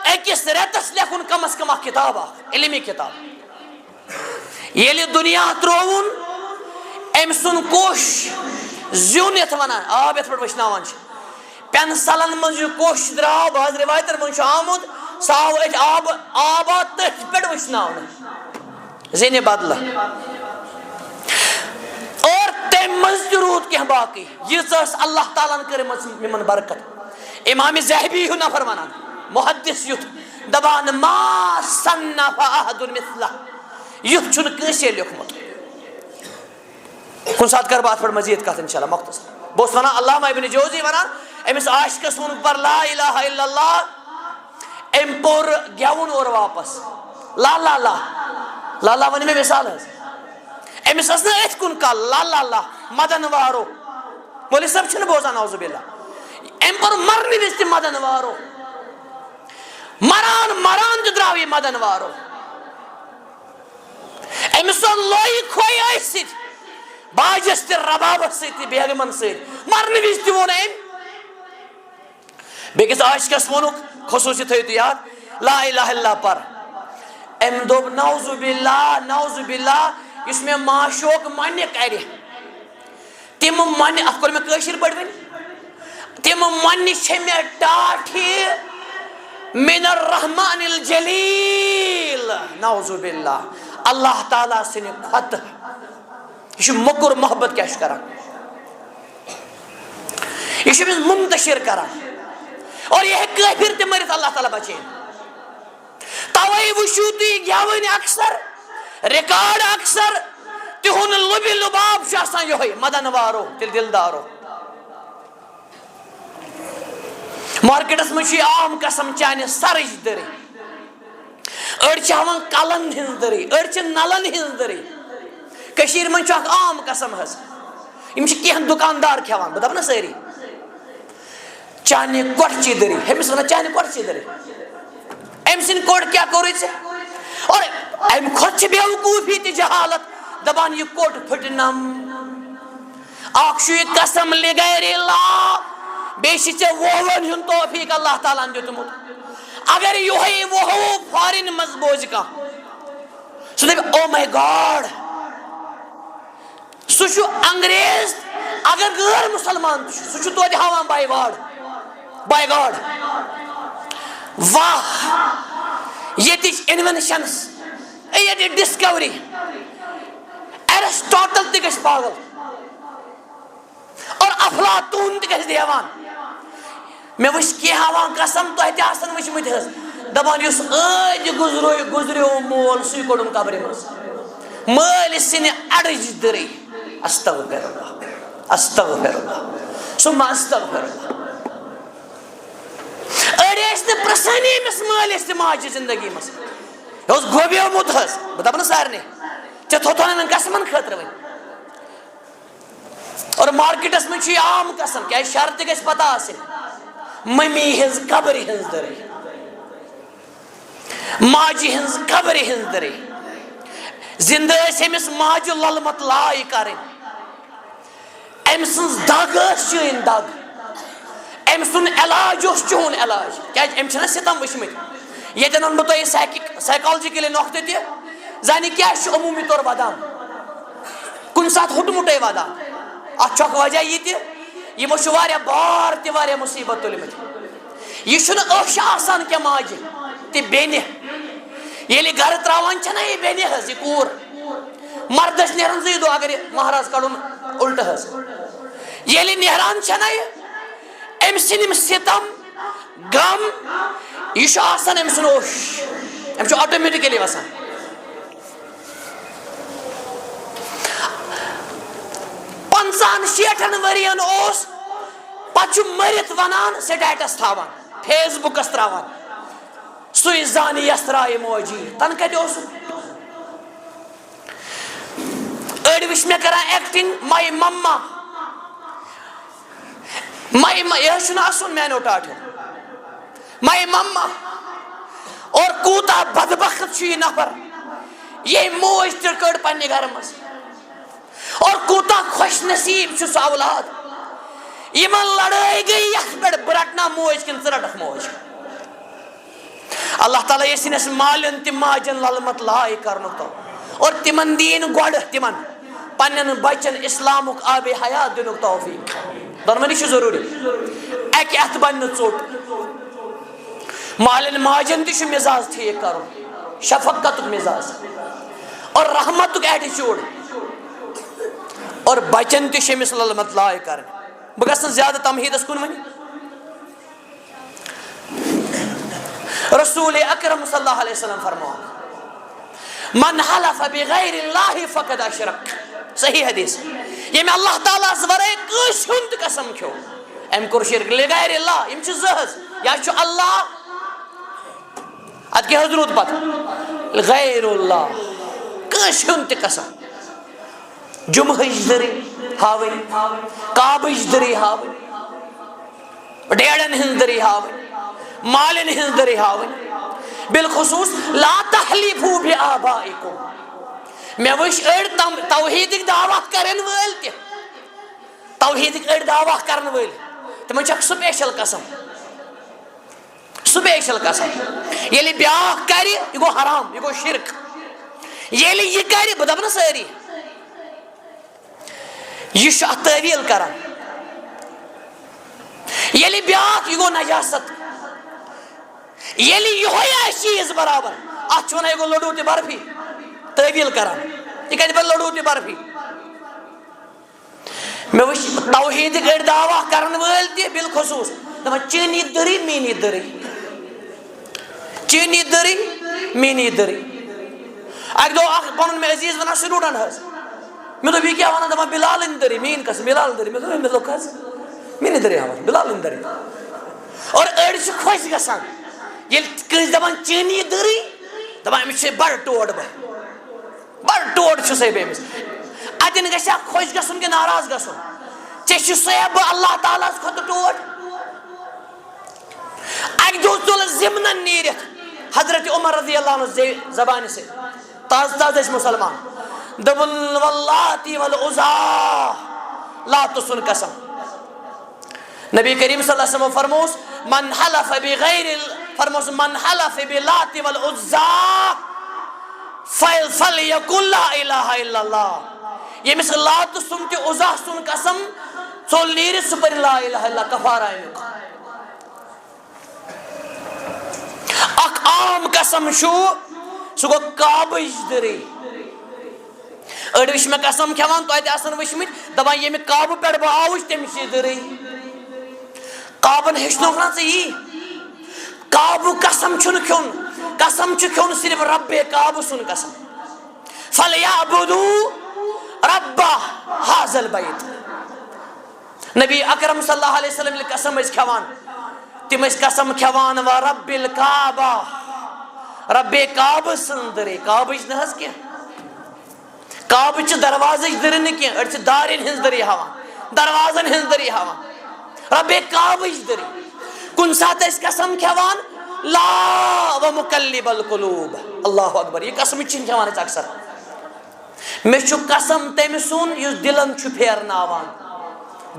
أکِس رٮ۪تس لیکھُن کم از کم اکھ کِتاب اکھ، علمی کِتاب۔ ییٚلہِ دُنیا ترٛووُن، أمۍ سُنٛد کوٚش، زیُن یَتھ وَنان، آب یَتھ پٮ۪ٹھ وٕشناوان چھِ، پٮ۪نسَلَن منٛز یہِ کوٚش درٛاو، بعض رِوایتَن منٛز چھُ آمُت، سُہ آو أتھۍ آبہٕ، آبا تٔتھۍ پٮ۪ٹھ وٕشناونہٕ زِنہِ بدلہٕ۔ اور تَمہِ منٛز تہِ روٗد کینٛہہ باقٕے، ییٖژ ٲس اللہ تعالیٰ ہَن کٔرمٕژ یِمَن برکت۔ امام ذہبی ہیوٗ نفر وَنان، محدث یُتھ، دپان، ما صنف احد مثلہ، یُتھ چھُنہٕ کٲنٛسے لیوٚکھمُت۔ کُنہِ ساتہٕ کرٕ بہٕ اتھ پٮ۪ٹھ مزید کتھ انشاءاللہ مختصر۔ بہٕ اوسُس ونان، علامہ ابن جوزی ونان، أمِس عاشقس ووٚنُکھ پر لا الہ الا اللہ، أمۍ پوٚر گٮ۪وُن اورٕ واپس، لا لا لا، لا لا ونہِ مےٚ مثال حظ۔ أمِس ٲس نہٕ أتھۍ کُن کل، لا لا لا، مدن وارو۔ مولوی صٲب چھِنہٕ بوزان، نعوذ باللہ۔ أمۍ پوٚر مرنہٕ وِزِ تہِ مدن وارو۔ مران مران تہِ درٛاو یہِ مدن وارو۔ أمِس اوٚن لویہِ کھوے أتھۍ سۭتۍ، باجس تہِ، ربابس سۭتۍ تہِ، بیگمن سۭتۍ۔ مرنہٕ وِزِ تہِ ووٚن أمۍ۔ بیٚکِس عاشقس ووٚنُکھ، خصوٗصی تھٲیِو تُہۍ یاد، لا الہ الا اللہ پر۔ أمۍ دوٚپ، نعوذ باللہ، نعوذ باللہ، یُس مےٚ معشوق منہِ کرِ، تِم منہِ، اتھ کوٚر مےٚ کٲشِر پٲٹھۍ وۄنۍ، تِم منہِ چھِ مےٚ ٹاٹھہِ من الرحمن الجلیل، نعوذ باللہ، اللہ تعالیٰ سٕنٛدِ کھۄتہٕ۔ یہِ چھُ موٚکُر محبت کیٛاہ چھُ کران؟ یہِ چھُ أمِس منتشر کران۔ اور یہِ ہیٚکہِ کٲفِر تہِ مٔرِتھ، اللہ تعالیٰ بچٲیِن۔ توے وٕچھِو تُہۍ گٮ۪وٕنۍ اکثر، ریکارڈ اکثر، تِہُنٛد لُبہِ لُباب چھُ آسان یِہوٚے، مدن وارو تیٚلہِ دِلدارو۔ مارکیٹس منٛز چھُ یہِ عام قسم چانہِ سرٕچ دٔرٕے۔ أڑۍ چھِ ہاوان کلن ہٕنٛز دٔرٕے، أڑۍ چھِ نلن ہٕنٛز دٔرٕے۔ کٔشیٖرِ منٛز چھُ اکھ عام قسم حظ، یِم چھِ کینٛہہ دُکاندار کھٮ۪وان، بہٕ دپہٕ نہٕ سٲری۔ چانہِ کۄٹھچہِ دٔرٕے، ہُمِس ونان چانہِ کۄٹھچہِ دٔرٕے۔ أمۍ سٕنٛدۍ کوٚٹ کیٛاہ کوٚرُے ژےٚ؟ اور اَمہِ کھۄتہٕ چھِ بیوقوٗفی تہِ جہالت، دپان یہِ کوٚٹ پھٕٹنم۔ اکھ چھُ یہِ قسم لغیر اللہ، بیٚیہِ چھِ ژےٚ ووہون ہُنٛد توفیق اللہ تعالیٰ ہن دیُتمُت۔ اگر یِہوٚے ووہو فارن منٛز بوزِ کانٛہہ، سُہ دپہِ، او ماے گاڈ، سُہ چھُ انگریز، اگر غٲر مسلمان تہِ چھُ، سُہ چھُ توتہِ ہاوان باے واڈ، باے گاڈ۔ واہ، ییٚتِچ انوینشنس، ییٚتِچ ڈسکوری، ایرسٹاٹل تہِ گژھِ پاگل اور افلاطون تہِ گژھِ دیوان۔ مےٚ وٕچھ کینٛہہ ہاوان قسم، تۄہہِ تہِ آسن وٕچھمٕتۍ حظ، دپان یُس ٲدۍ گُزرو، گُزریو مول، سُے کوٚڑُم قبرِ منٛز۔ مٲلۍ سٕنٛدِ اَڑٕج دٔرٕے۔ استغفر اللہ، استغفر اللہ، ثم استغفر اللہ۔ أڑۍ ٲسۍ نہٕ پرٛژھٲنی أمِس مٲلۍ ٲسۍ تہٕ ماجہِ زندگی منٛز۔ یہِ اوس گوبیومُت حظ، بہٕ دپہٕ نہٕ سارنٕے، ژےٚ تھوٚتھ نہٕ قسمن خٲطرٕ وۄنۍ۔ اور مارکیٹس منٛز چھُ یہِ عام قسم، کیازِ شرط گژھِ پتہ آسٕنۍ۔ ممی ہٕنٛز قبرِ ہٕنٛز دٔرٕے، ماجہِ ہٕنٛز قبرِ ہٕنٛز دٔرٕے۔ زندٕ ٲسۍ أمِس ماجہِ لۄلمت لاے کرٕنۍ۔ أمۍ سٕنٛز دگ ٲس چٲنۍ دگ، أمۍ سُنٛد علاج اوس چون علاج۔ کیازِ أمۍ چھِنہ ستم وٕچھمٕتۍ۔ ییٚتٮ۪ن وَنہٕ بہٕ تۄہہِ سایکِک، سایکالجیکلی نۄقطہٕ تہِ، زانہِ کیٛاہ چھُ عموٗمی طور ودان۔ کُنہِ ساتہٕ ہُٹہٕ مُٹَے ودان۔ اَتھ چھُ اکھ وجہ یہِ تہِ، یِمو چھُ واریاہ بار تہِ، واریاہ مُصیٖبت تُلمٕتۍ۔ یہِ چھُنہٕ أچھ آسان کینٛہہ ماجہِ تہِ بیٚنہِ۔ ییٚلہِ گرٕ ترٛاوان چھَنہ یہِ بیٚنہِ حظ، یہِ کوٗر، مردس نیران زٕے دۄہ اگر یہِ مہراز کڑُن الٹہٕ حظ۔ ییٚلہِ نیران چھنہ یہِ، أمۍ سٕنٛدۍ یِم ستم، غم، یہِ چھُ آسان أمۍ سُنٛد اوٚش، أمۍ چھُ آٹومیٹکلی وسان۔ پنٛژاہن شیٹھن ؤرین اوس، پتہٕ چھُ مٔرِتھ ونان، سٹیٹس تھاوان، فیس بُکس تراوان، سُے زانہِ یس ترایہِ موجی۔ تنہٕ کتہِ اوسُکھ؟ أڑۍ وٕچھ مےٚ کران ایکٹنگ، ماے مما، ماے م-، یہِ حظ چھُنہٕ اَسُن میانیو ٹاٹھیو۔ ماے مما، اور کوٗتاہ بدبخت چھُ یہِ نفر، ییٚمۍ موج تہِ کٔڑ پننہِ گرٕ منٛز، اور کوٗتاہ خۄش نصیٖب چھُ سُہ اولاد، یِمن لڑٲے گٔے یتھ پٮ۪ٹھ، بہٕ رٹنا موج کِنہٕ ژٕ رٹکھ موج؟ اللہ تعالیٰ یژھِن اَسہِ مالٮ۪ن تہِ ماجن للمت لاے کرنُک تو، اور تِمن دِیِن گۄڈٕ تِمن پننٮ۪ن بچن اسلامُک آب حیات دِنُک توفیق۔ دۄنوٕنی چھُ ضروٗری، اکہِ اتھٕ بنہِ نہٕ ژوٚٹ۔ مالٮ۪ن ماجن تہِ چھُ مزاج ٹھیٖک کرُن، شفقتُک مزاج اور رحمتُک ایٹیچیوڈ، اور بچن تہِ چھُ أمِس للمت لاے کرٕنۍ۔ بہٕ گژھٕ نہٕ زیادٕ تمہیٖدس کُن وۄنۍ۔ رسول اکرم صلی اللہ علیہ وسلم فرموو، من حلف بغیر اللہ فقد اشرک۔ صحیح حدیث۔ ییٚمۍ اللہ تعالیٰ ہس ورٲے کٲنٛسہِ ہُنٛد تہِ قسم کھیوٚو، أمۍ کوٚر شرک۔ لغیر اللہ، یِم چھِ زٕ حظ، یا چھُ اللہ، ادٕ کیٛاہ حض روٗد پتہٕ؟ غیر اللہ، کٲنٛسہِ ہُنٛد تہِ قسم۔ جمعہٕچ دٔری ہاوٕنۍ، کعبٕچ دٔری ہاوٕنۍ، ڈیڈن ہٕنٛز دٔری ہاوٕنۍ، مالٮ۪ن ہٕنٛز دٔری ہاوٕنۍ۔ بالخصوص لا تحلفوا بآبائکم۔ مےٚ وٕچھ أڑۍ تم توحیدٕکۍ دعویٰ کرن وٲلۍ تہِ، توحیدٕکۍ أڑۍ دعویٰ کرن وٲلۍ، تِمن چھُ اکھ special قسم۔ سپیشل قسم۔ ییٚلہِ بیٛاکھ کرِ، یہِ گوٚو حرام، یہِ گوٚو شرک۔ ییٚلہِ یہِ کرِ، بہٕ دپہٕ نہٕ سٲری، یہِ چھُ اتھ تعویل کران۔ ییٚلہِ بیٛاکھ، یہِ گوٚو نجاست۔ ییٚلہِ یِہوٚے آسہِ چیٖز برابر، اتھ چھِ ونان، یہِ گوٚو لڈو تہِ برفی، تعویل کران۔ یہِ کتہِ بنہِ لڈو تہِ برفی؟ مےٚ وٕچھ توحیدٕکۍ أڑۍ دعویٰ کرن وٲلۍ تہِ بالخصوص، دپان، "چٲنی دٔرٕے، میٛٲنی دٔرٕے، چٲنی دٔرٕے، میٛٲنی دٔرٕے۔" اکہِ دۄہ اکھ پنُن مےٚ عزیز ونان student حظ، مےٚ دوٚپ، "یہِ کیٛاہ ونان؟" دپان، "بلالٕنۍ دٔرٕے، میٛٲنۍ قسم، بلالٕنۍ دٔرٕے۔" مےٚ دوٚپ، "مےٚ دوٚپ حظ، میٛٲنی دٔرٕے ہاوان، بلالٕنۍ دٔرٕے۔" اور أڑۍ چھِ خۄش گژھان، ییٚلہِ کٲنٛسہِ دپان، "چٲنی دٔرٕے"، دپان، "أمِس چھے بڑٕ ٹوٹھ بہٕ۔" بڑٕ ٹوٹھ چھُسے بہٕ أمِس۔ اتٮ۪ن گژھِ ہا خۄش گژھُن کِنہٕ ناراض گژھُن؟ ژےٚ چھُسے بہٕ اللہ تعالیٰ ہس کھۄتہٕ ٹوٹھ۔ اکہِ دۄہ ژوٚل ضمنن نیٖرِتھ حضرت عمر رضی اللہ عنہ زے-، زبانہِ سۭتۍ۔ تازٕ تازٕ ٲسۍ مسلمان۔ دوٚپُن، "واللات والعزی"، لاتہٕ سُنٛد قسم۔ نبی کریم صلی اللہ علیہ وسلم فرموس، "من حلف بغیر ال-"، فرموس، "من حلف بلات والعزی فل-، فلیقل لا الہ الا اللہ"۔ ییٚمِس لات سُنٛد تہِ عزی سُنٛد قسم ژوٚل نیٖرِتھ، سُہ پَرِ لا الہ الا اللہ، کفارہ اَمیُک۔ اکھ عام قسم چھُ، سُہ گوٚو کعبٕچ دٔرٕے۔ أڑۍ وٕچھ مےٚ قسم کھٮ۪وان، تۄہہِ تہِ آسن وٕچھمٕتۍ، دپان، "ییٚمہِ کعبہٕ پٮ۪ٹھ بہٕ آوُس، تٔمِس چھِ دٔرٕے۔" کعبن ہیٚچھنوکھ نا ژٕ یی؟ کعبُک قسم چھُنہٕ کھیوٚن، قسم چھُ کھیوٚن صرف ربِ کعبہٕ سُنٛد قسم۔ "فلیعبدوا رب هذا البیت۔" نبی اکرم صلی اللہ علیہ وسلم ییٚلہِ قسم ٲسۍ کھٮ۪وان، تِم ٲسۍ قسم کھٮ۪وان، "و رب الکعبہ"، ربِ کعبہٕ سٕنٛز دٔرٕے، کعبٕچ نہٕ حظ کینٛہہ۔ کعبہٕ چھِ دروازٕچ دٔرٕے نہٕ کینٛہہ، أڑۍ چھِ دارٮ۪ن ہٕنٛز دٔرٕے ہاوان، دروازن ہٕنٛز دٔرٕے ہاوان۔ ربِ کعبٕچ دٔرٕے۔ کُنہِ ساتہٕ ٲسۍ قسم کھٮ۪وان، "لا و مقلب القلوب"، اللہ اکبر، یہِ قسم چھِنہٕ کھٮ۪وان أسۍ اکثر۔ مےٚ چھُ قسم تٔمۍ سُنٛد یُس دِلن چھُ پھیرناوان،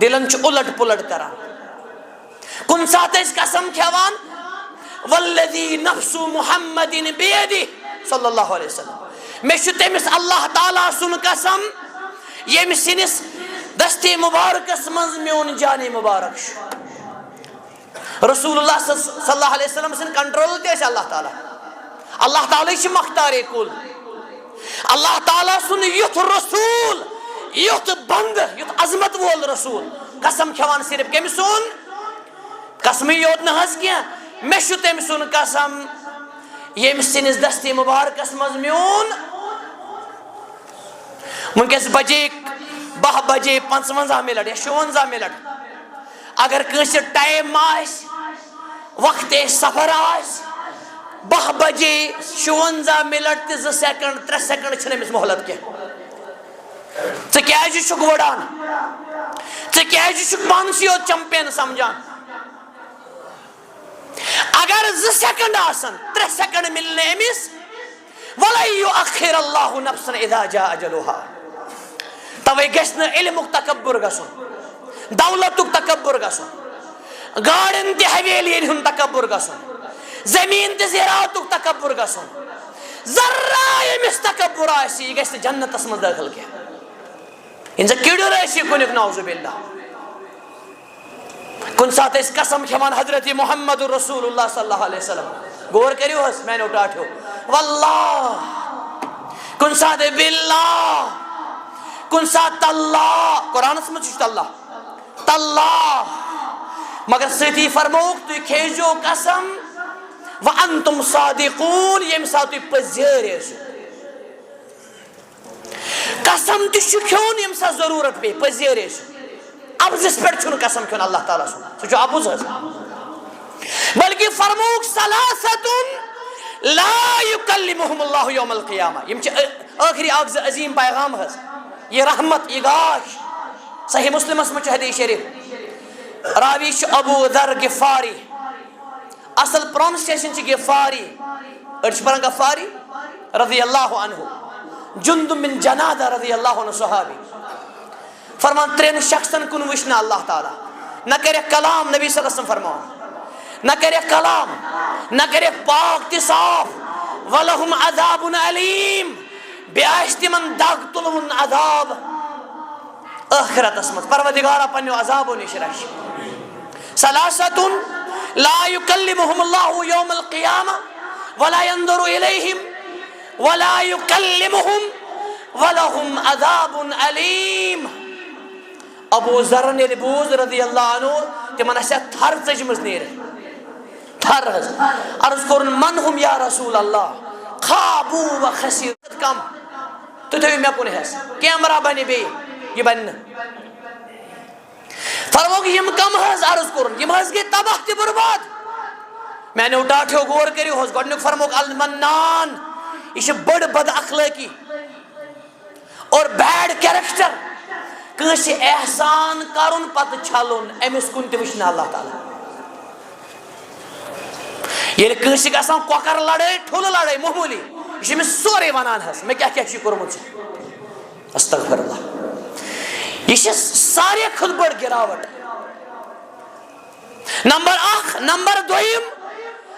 دِلن چھُ اُلٹ پُلٹ کران۔ کُنہِ ساتہٕ ٲسۍ قسم کھٮ۪وان، "والذی نفس محمد بیدہ"، صلی اللہ علیہ وسلم، مےٚ چھُ تٔمِس اللہ تعالیٰ سُنٛد قسم، ییٚمہِ سٕنٛدِس دستِ مبارکس منٛز میون جانِ مبارک چھُ۔ رسول اللہ صلی اللہ علیہ وسلم سٕنٛدِ control تہِ ٲسۍ اللہ تعالیٰ۔ اللہ تعالیٰ چھِ مختارِ کل۔ اللہ تعالیٰ سُنٛد یُتھ رسول، یُتھ بندٕ، یُتھ عظمت وول رسول، قسم کھٮ۪وان صرف کٔمۍ سُنٛد؟ قسمٕے یوت نہٕ حظ کینٛہہ، مےٚ چھُ تٔمۍ سُنٛد قسم، ییٚمہِ سٕنٛدِس دستِ مبارکس منٛز میون وٕنکیٚس بجے، باہ بجے پنٛژونٛزاہ منٹ یا شُونٛزاہ منٹ۔ اگر کٲنٛسہِ ٹایم آسہِ، وقتِ سفر آسہِ، باہ بجے شُونٛزاہ منٹ تہٕ زٕ سیکنڈ، ترٛےٚ سیکنڈ چھِنہٕ أمِس مہلت کینٛہہ۔ ژٕ کیٛازِ چھُکھ وٕڑان؟ ژٕ کیٛازِ چھُکھ پانسٕے یوت چمپین سمجھان؟ اگر زٕ سیکنڈ آسن، ترٛےٚ سیکنڈ مِلہِ نہٕ أمِس، "ولن یؤخر اللہ نفسا اذا جاء اجلها"۔ توے گژھِ نہٕ علمُک تکبر گژھُن، دولتُک تکبر گژھُن، گاڑٮ۪ن تہِ حویلین ہُنٛد تکبر گژھُن، زمین تہٕ زراعتُک تکبر گژھُن۔ ذرہ ییٚمِس تکبر آسہِ، یہِ گژھِ نہٕ جنتس منٛز دٲخل کینٛہہ۔ ییٚلہِ زن کِڑِر آسہِ کُنیُک، نعوذ باللہ۔ کُنہِ ساتہٕ ٲسۍ قسم کھٮ۪وان حضرت محمد رسول اللہ صلی اللہ علیہ وسلم۔ غور کٔرِو حظ میانیو ٹاٹھیو۔ واللہ۔ کُنہِ ساتہٕ باللہ۔ کُنہِ ساتہٕ تاللہ۔ قرآنس منٛز چھُ تاللہ۔ تاللہ۔ مگر سۭتی فرمووُکھ، تُہۍ کھیزیو قسم وَأَنْتُمْ صَادِقُونَ، ییٚمہِ ساتہٕ تُہۍ پٔزۍ یٲرۍ ٲسِو۔ قسم تہِ چھُ کھیوٚن ییٚمہِ ساتہٕ ضروٗرت پیٚیہِ، پٔزۍ یٲرۍ ٲسِو۔ اَپزِس پٮ۪ٹھ چھُنہٕ قسم کھیوٚن اللہ تعالیٰ سُنٛد، سُہ چھُ اَپُز حظ۔ بلکہِ فرمووُکھ، ثلاثة لا يكلمهم الله يوم القيامة، یِم چھِ ٲ-، ٲخری اکھ زٕ عظیٖم پیغام حظ۔ یہِ رحمت، یہِ گاش۔ صحیح مسلمس منٛز چھُ حدیث شریف، راوی چھُ ابو ذر غفاری۔ اصل پرونسیشن چھِ غفاری، أڑۍ چھِ پران غفاری رضی اللہ عنہ، جندب بن جنادہ رضی اللہ عنہ صحابی۔ فرمان، ترٛٮ۪ن شخصن کُن وٕچھ نہٕ اللہ تعالیٰ، نہ کَرٮ۪کھ کلام، نبی صلی اللہ علیہ وسلم فرمان، نہ کَرٮ۪کھ کلام، نہ کَرٮ۪کھ پاک تہِ صاف، وَلَهُمْ عَذَابٌ أَلِيمٌ، بیٚیہِ آسہِ تِمن دگ تُلوُن عذاب ٲخرتس منٛز، پروردگارا پننیو عذابو نِش رچھ۔ ثلاثة لا يكلمهم الله يوم القيامة ولا ينظر إليهم ولا يكلمهم ولهم عذاب أليم۔ ابو ذرن ییٚلہِ بوٗز رضی اللہ عنہ، تِمن آسہِ ہا تھر ژٔجمٕژ نیٖرِتھ۔ تھر حظ۔ عرض کوٚرُن، من هم یا رسول اللہ؟ خابوا وخسروا۔ کم؟ تُہۍ تھٲیِو مےٚ کُن ہٮ۪س۔ کیمرہ بنہِ بیٚیہِ، یہِ بنہِ نہٕ۔ فرمووُکھ، یِم کم حظ؟ عرض کوٚرُن، یِم حظ گٔے تباہ تہِ برباد۔ میانیو ٹاٹھیو غور کٔرِو حظ، گۄڈٕنیُک فرمووُکھ المنان، یہِ چھِ بٔڑ بد اخلٲقی اور bad character، کٲنٛسہِ احسان کرُن پتہٕ چھلُن، أمِس کُن تہِ وٕچھِ نہٕ اللہ تعالیٰ۔ ییٚلہِ کٲنٛسہِ گژھان کۄکر لڑٲے، ٹھُلہٕ لڑٲے، معموٗلی، یہِ چھُ أمِس سورُے ونان حظ، مےٚ کیٛاہ کیٛاہ چھُے کوٚرمُت ژےٚ؟ استغفر اللہ۔ یہِ چھِ ساروی کھۄتہٕ بٔڑ گراوٹ۔ نمبر اکھ، نمبر دوٚیِم،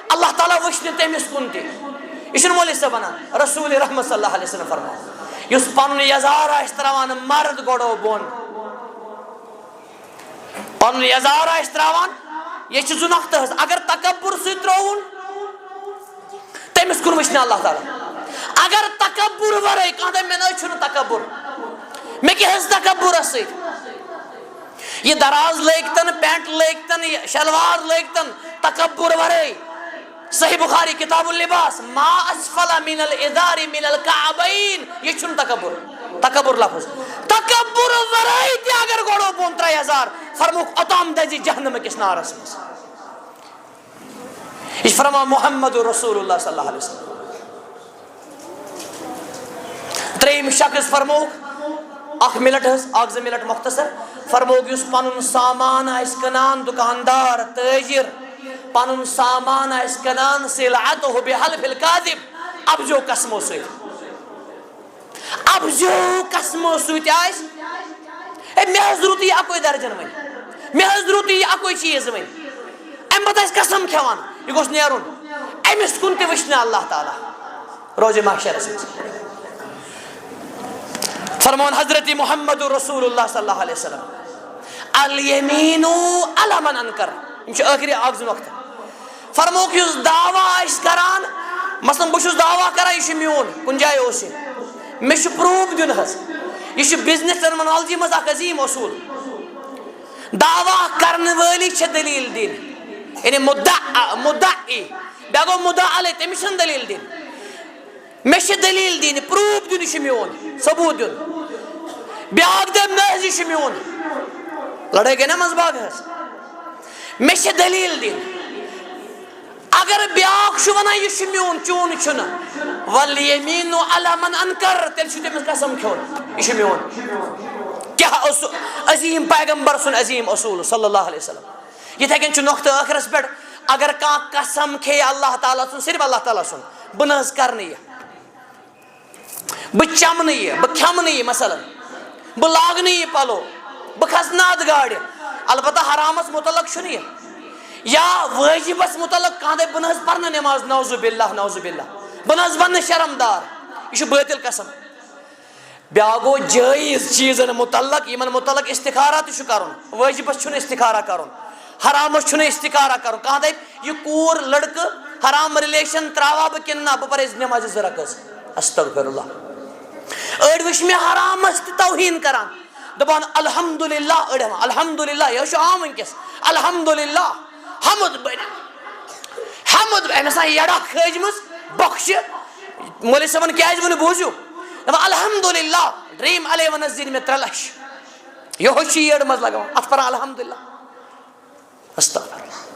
اللہ تعالیٰ وٕچھِ نہٕ تٔمِس کُن تہِ۔ یہِ چھُنہٕ مولوی صٲب ونان، رسول رحمت صلی اللہ علیہ وسلم فرمان، یُس پنُن یزار آسہِ تراوان مرد گۄڈو بۄن، پنُن یزار آسہِ تراوان، یہِ چھِ زٕ نۄقطہٕ حظ۔ اگر تکبر سۭتۍ ترٛووُن، تٔمِس کُن وٕچھِ نہٕ اللہ تعالیٰ۔ اگر تکبر ورٲے، کانٛہہ دپہِ، مےٚ نہ حظ چھُنہٕ تکبر، مےٚ کیٛاہ حظ تکبرس سۭتۍ؟ یہِ دراز لٲگتن، پینٹ لٲگتن، یہِ شلوار لٲگتن، تکبر ورٲے۔ صحیح بخاری کتاب اللباس، ما اسفل من الازار من الکعبین، یہِ چھُنہٕ تکبر۔ تکبر لفظ۔ تکبر ورٲے تہِ اگر گۄڈو بۄن ترٛایہِ یزار، فرمووُکھ، اوٚتام دزِ جہنم کِس نارس منٛز۔ یہِ چھُ فرمان محمد رسول اللہ صلی اللہ علیہ وسلم۔ ترٛیٚیِم شخص فرمووُکھ، اکھ منٹ حظ، اکھ زٕ منٹ مختصر، فرمووُکھ، یُس پنُن سامان آسہِ کٕنان، دُکاندار، تٲجِر، پنُن سامان آسہِ کٕنان، سلعته بحلف الکاذب، اپزیو قسمو سۭتۍ۔ اپزیو قسمو سۭتۍ آسہِ، ہے، مےٚ حظ روٚٹ یہِ اَکُے درجن وۄنۍ، مےٚ حظ روٚٹ یہِ اَکُے چیٖز وۄنۍ۔ اَمہِ پتہٕ آسہِ قسم کھٮ۪وان، یہِ گوٚژھ نیرُن۔ أمِس کُن تہِ وٕچھِ نہٕ اللہ تعالیٰ روزِ محشرس منٛز۔ فرمون حضرت محمد رسول اللہ صلی اللہ علیہ وسلم، الیمین علی من انکر۔ یِم چھِ ٲخری اکھ زٕ نۄقطہٕ۔ فرمووُکھ، یُس دعویٰ آسہِ کران، مثلاً بہٕ چھُس دعویٰ کران، یہِ چھُ میون، کُنہِ جایہِ اوس یہِ، مےٚ چھُ پروف دیُن حظ۔ یہِ چھُ بزنس ٹرمنالوجی منٛز اکھ عظیٖم اصوٗل۔ دعویٰ کرن وٲلی چھِ دلیل دِنۍ، یعنی مدعا، مدعی، بیٚیہِ گوٚو مدعا علیہ، تٔمِس چھَنہٕ دلیل دِنۍ۔ مےٚ چھِ دلیل دِنۍ، پروف دیُن، یہِ چھُ میون، ثبوت دیُن۔ بیٛاکھ دَپہِ، نہ حظ، یہِ چھُ میون۔ لڑٲے گٔے نہ منٛزٕ باگ حظ؟ مےٚ چھِ دلیل دِنۍ۔ اگر بیٛاکھ چھُ ونان، یہِ چھُ میون، چون چھُنہٕ، والیمین علی من انکر، تیٚلہِ چھُ تٔمِس قسم کھیوٚن، یہِ چھُ میون۔ کیٛاہ اوس عظیٖم پیغمبر سُنٛد عظیٖم اصوٗل صلی اللہ علیہ وسلم۔ یِتھے کٔنۍ چھُ نۄقطہٕ ٲخرس پٮ۪ٹھ، اگر کانٛہہ قسم کھیٚیہِ اللہ تعالیٰ سُنٛد، صرف اللہ تعالیٰ سُنٛد، بہٕ نہ حظ کرٕ نہٕ یہِ، بہٕ چمہٕ نہٕ یہِ، بہٕ کھٮ۪مہٕ نہٕ یہِ، مثلاً، بہٕ لاگہٕ نہٕ یہِ پلو، بہٕ کھسہٕ نہٕ اتھ گاڑِ۔ البتہ حرامس متعلق چھُنہٕ یہِ۔ یا وٲجِبس متعلق کانٛہہ دپہِ، بہٕ نہ حظ پرٕ نہٕ نماز، نعوذ باللہ، نعوذ باللہ، بہٕ نہ حظ بنہٕ نہٕ شرمدار۔ یہِ چھُ بٲطِل قسم۔ بیٛاکھ گوٚو جٲیِز چیٖزن متعلق، یِمن متعلق استخارہ تہِ چھُ کرُن۔ وٲجِبس چھُنہٕ استخارہ کرُن، حرامس چھُنہٕ استخارہ کرُن۔ کانٛہہ دپہِ، یہِ کوٗر، لڑکہٕ، حرام ریلیشن تراوٕ ہا بہٕ کِنہٕ نہ، بہٕ پرٕ أزۍ نمازِ زٕ رکٲژ۔ استغفر اللہ۔ أڑۍ وٕچھ مےٚ حرامس تہِ توہین کران، دپان، الحمدللہ، أڑۍ ہٮ۪وان، الحمدللہ، یہِ حظ چھُ عام وٕنکیٚس، الحمدللہ، حمد بٔرِتھ، اَمہِ دوٚپ، أمۍ آسان یَڑا کھٲجمٕژ بۄکھچہِ۔ مولوی صٲبَن کیٛازِ ووٚن، بوٗزِو، دَپان، "الحمدللہ، ڈرٛیٖم الیونَس زیٖنۍ مےٚ ترٛےٚ لَچھ۔" یِہوٚے چھُ یٔڑ منٛز لَگاوان، اَتھ پَران الحمدللہ۔ استغفر اللہ۔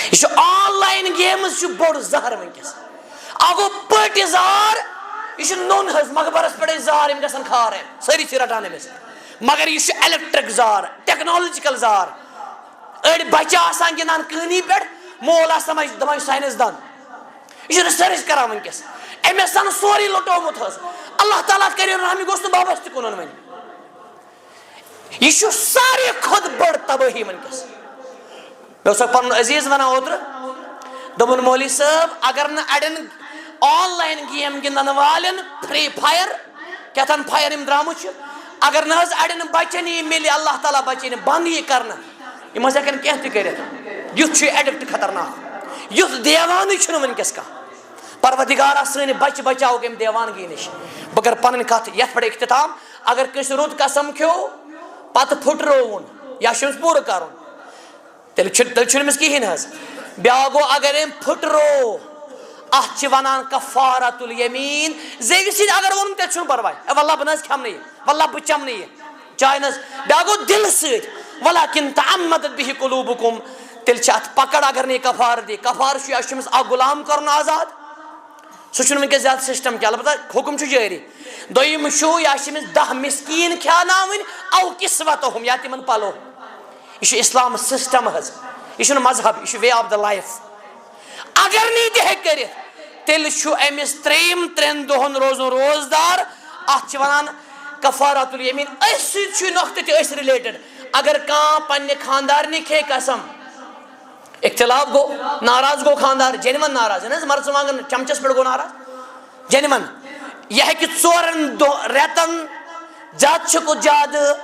یہِ چھُ آن لاین گیمٕز چھُ بوٚڑ زہر وٕنکیٚس۔ اَکھ گوٚو پٔٹۍ زار، یہِ چھُ نوٚن حظ مقبرَس پٮ۪ٹھٕے زار، یِم گژھن کھارٕنۍ، سٲری چھِ رَٹان أمِس۔ مگر یہِ چھُ الیکٹرک زار، ٹیکنالوجیکل زار۔ أڑۍ بچہٕ آسان گِنٛدان کٲنی پٮ۪ٹھ، مول آسان دَپان، دَپان یہِ چھُ ساینس دان۔ یہِ چھُ ریسرچ کران وٕنکیٚس۔ أمۍ آسان سورُے لُٹومُت حظ۔ اللہ تعالیٰ کٔرِن رحم، یہِ گوٚژھ نہٕ بَبَس تہِ کٕنُن وۄنۍ۔ یہِ چھُ ساروی کھۄتہٕ بٔڑ تبٲہی وٕنکیٚس۔ مےٚ اوس اکھ پنُن عزیز ونان اوترٕ، دوٚپُن، "مولوی صٲب، اگر نہٕ اَڑٮ۪ن آن لاین گیم گِنٛدن والٮ۪ن، فری فایر، کیٛاہ تام فایر یِم درٛامٕتۍ چھِ، اگر نہٕ حظ اَڑٮ۪ن بچن یہِ مِلہِ، اللہ تعالیٰ بچٲیِن، بنٛد یہِ کرنہٕ، یِم حظ ہٮ۪کن کینٛہہ تہِ کٔرِتھ۔ یُتھ چھُ یہِ ایڈکٹ خطرناک، یُتھ دیوانٕے چھُنہٕ وٕنکیٚس کانٛہہ۔" پروردگارا، سٲنۍ بچہِ بچاوُکھ اَمہِ دیوانگی نِش۔ بہٕ کرٕ پنٕنۍ کتھ یتھ پٮ۪ٹھ اختتام۔ اگر کٲنٛسہِ رُت قسم کھیوٚو، پتہٕ پھُٹرووُن، یا چھُ أمِس پوٗرٕ کرُن، تیٚلہِ چھُ، تیٚلہِ چھُنہٕ أمِس کِہیٖنۍ حظ۔ بیٛاکھ گوٚو، اگر أمۍ پھُٹروو، اتھ چھِ ونان کفارۃ الیمین۔ زیوِ سۭتۍ اگر ووٚنُن، تیٚلہِ چھُنہٕ پرواے، اے واللہ بہٕ نہ حظ کھٮ۪مہٕ نہٕ یہِ، واللہ بہٕ چٮ۪مہٕ نہٕ یہِ۔ چاے نہ حظ۔ بیٛاکھ گوٚو دِلہٕ سۭتۍ، ولکن تعمدت بہ قلوبکم، تیٚلہِ چھِ اتھ پکڑ اگر نہٕ یہِ کفارٕ دی۔ کفارٕ چھُ یا چھُ أمِس اکھ غلام کرُن آزاد، سُہ چھُنہٕ وٕنکیٚس زیادٕ سسٹم کینٛہہ، البتہ حُکُم چھُ جٲری۔ دوٚیِم چھُ، یا چھِ أمِس دَہ مسکیٖن کھیٛاناوٕنۍ، او کسوتہم، یا تِمن پلو۔ یہِ چھُ اسلام سسٹم حظ، یہِ چھُنہٕ مذہب، یہِ چھُ way of the life۔ اگر نہٕ یہِ تہِ ہیٚکہِ کٔرِتھ، تیٚلہِ چھُ أمِس ترٛیٚیِم ترٛٮ۪ن دۄہن روزُن روزدار۔ اتھ چھِ ونان کفارۃ الیمین۔ أتھۍ سۭتۍ چھُ یہِ نۄقطہٕ تہِ أتھۍ related۔ اگر کانٛہہ پننہِ خاندارنہِ کھیٚیہِ قسم، اختلاف گوٚو، ناراض گوٚو خاندار، جینون ناراض، یہِ نہ حظ مرژٕوانٛگن چمچس پٮ۪ٹھ گوٚو ناراض، جینون۔ یہِ ہیٚکہِ ژورن دۄہ-، رٮ۪تن زیادٕ چھُ کھۄتہٕ زیادٕ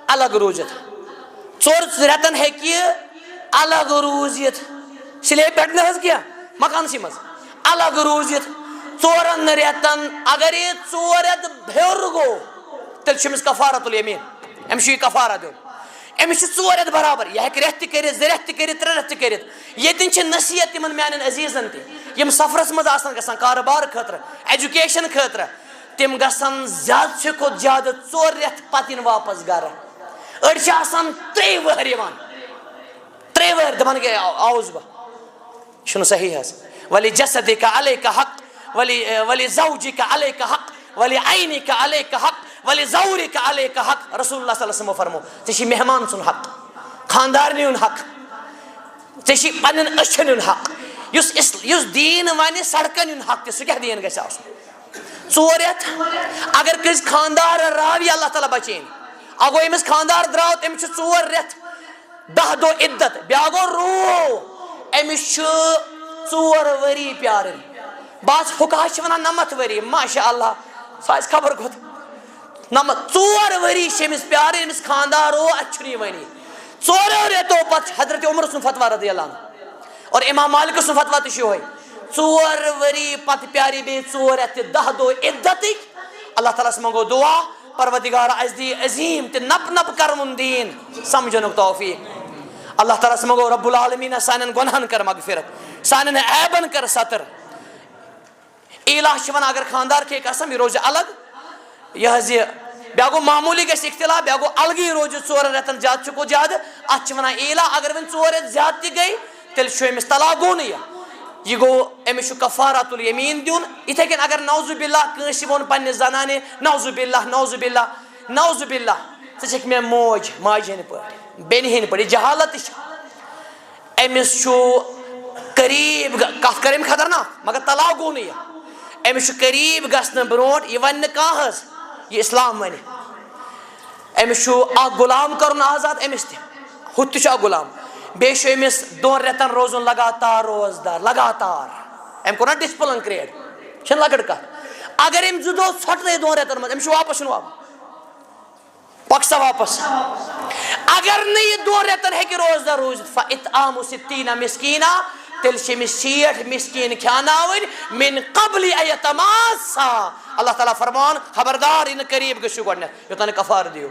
الگ روٗزِتھ۔ ژور رٮ۪تن ہیٚکہِ یہِ الگ روٗزِتھ، سِلیب پٮ۪ٹھ نہ حظ کینٛہہ، مکانسٕے منٛز الگ روٗزِتھ۔ ژورن رٮ۪تن، اگر یہِ ژور رٮ۪تھ ہیوٚر گوٚو، تیٚلہِ چھُ أمِس کفارت الیمین، أمِس چھُ یہِ کفارہ دیُن۔ أمِس چھِ ژور رٮ۪تھ برابر، یہِ ہیٚکہِ رٮ۪تھ تہِ کٔرِتھ، زٕ رٮ۪تھ تہِ کٔرِتھ، ترٛےٚ رٮ۪تھ تہِ کٔرِتھ۔ ییٚتٮ۪ن چھِ نصیحت تِمن میانٮ۪ن عزیزن تہِ، یِم سفرس منٛز آسن گژھان کارٕبار خٲطرٕ، ایجوکیشن خٲطرٕ، تِم گژھن زیادٕ سے کھۄتہٕ زیادٕ ژور رٮ۪تھ پتہٕ یِن واپس گرٕ۔ أڑۍ چھِ آسان ترٛیٚیہِ وٕہٕرۍ یِوان، ترٛیٚیہِ وٕہٕرۍ دپان، "اعوذ بہ"۔ یہِ چھُنہٕ صحیح حظ۔ "ولجسدک علیک حق، ولی، ولزوجک علیک حق، ولعینک علیک حق، ولزورک علیک حق۔" رسول اللہ صلی اللہ علیہ وسلم فرمو، ژےٚ چھِ مہمان سُنٛد حق، خاندارنہِ ہُنٛد حق، ژےٚ چھِ پننٮ۪ن أچھن ہُنٛد حق۔ یُس اس-، یُس دیٖن ونہِ سڑکن ہُنٛد حق تہِ، سُہ کیٛاہ دیٖن گژھِ آسُن؟ ژور رٮ۪تھ۔ اگر کٲنٛسہِ خاندار راوِ، اللہ تعالیٰ بچٲیِن۔ اگو أمِس خاندار درٛاو، تٔمِس چھِ ژور رٮ۪تھ دَہ دۄہ عدت، بیٛاکھ گوٚو روٗ، أمِس چھُ ژور ؤری پیارٕنۍ۔ بعض فقہا چھِ وَنان نَمَتھ ؤری، ماشاء اللہ، سُہ آسہِ خبر کوٚت۔ نَمَتھ، ژور ؤری چھِ أمِس پیارٕنۍ، أمِس خانٛدار روٗ، اَتھ چھُنہٕ یِوٲنی۔ ژوریو رٮ۪تو پَتہٕ چھُ حضرت عمر سُنٛد فتویٰ رضی اللہ عنہ اور امام مالک سُنٛد فتویٰ تہِ چھُ یِہوٚے۔ ژور ؤری پَتہٕ پیارِ بیٚیہِ ژور رٮ۪تھ تہِ دَہ دۄہ عدتٕکۍ۔ اللہ تعالیٰ ہَس منٛگو دُعا، پروردگار، اَسہِ دِ عظیٖم تہٕ نپ نپ کرون دیٖن سمجھنُک توفیٖق۔ اللہ تعالیٰ ہَس منٛگو رب العالمیٖنَس سانٮ۪ن گۄنہَن کر مغفرت، سانٮ۪ن عیبَن کر ستر۔ ایلا چھِ وَنان، اگر خانٛدار کھیٚیہِ قسم، یہِ روزِ الگ۔ یہِ حظ یہِ، بیٛاکھ گوٚو معموٗلی گژھِ اختلاف، بیٛاکھ گوٚو الگٕے روزِ ژورَن رٮ۪تَن زیادٕ چھُ گوٚو زیادٕ۔ اَتھ چھِ وَنان ایلا، اگر وۄنۍ ژور رٮ۪تھ زیادٕ تہِ گٔے، تیٚلہِ چھُ أمِس طلاق گوٚو نہٕ یہِ۔ یہِ گوٚو، أمِس چھُ کفارۃ الیمیٖن دیُن۔ یِتھَے کٔنۍ اگر نعوذ باللہ کٲنٛسہِ ووٚن پنٛنہِ زنانہِ، نعوذ باللہ، نعوذ باللہ، نعوذ باللہ، ژٕ چھَکھ مےٚ موج، ماجہِ ہِنٛدۍ پٲٹھۍ، بیٚنہِ ہِنٛدۍ پٲٹھۍ، یہِ جہالت تہِ چھِ۔ أمِس چھُ قریٖب گ-، کَتھ کٔر أمۍ خطرناک، مگر طلاق گوٚو نہٕ یہِ۔ أمِس چھُ قریٖب گژھنہٕ برونٛٹھ، یہِ وَنہِ نہٕ کانٛہہ حظ، یہِ اِسلام وَنہِ۔ أمِس چھُ اَکھ غلام کَرُن آزاد أمِس تہِ، ہُتھ تہِ چھُ اَکھ غلام۔ بیٚیہِ چھُ أمِس دۄن رٮ۪تَن روزُن لگاتار روزدار، لگاتار۔ أمۍ کوٚر نہ discipline create، چھَنہٕ لۄکٕٹ کَتھ۔ اگر أمۍ زٕ دۄہ ژھۄٹنٲے دۄن رٮ۪تَن منٛز، أمِس چھُ واپَس یُن واپَس۔ پَک سا واپَس۔ اگر نہٕ یہِ دۄن رٮ۪تَن ہیٚکہِ روزدار روٗزِتھ، فَإِطْعَامُ سِتِّينَ مِسْكِينًا، تیٚلہِ چھِ أمِس شیٹھ مِسکیٖن کھیٛاناوٕنۍ، مِن قَبْلِ أَنْ يَتَمَاسَّا۔ اللہ تعالیٰ فرمان، خبردار، یہِ نہٕ قریٖب گٔژھِو گۄڈٕنٮ۪تھ، یوٚتام نہٕ کفارٕ دِیِو۔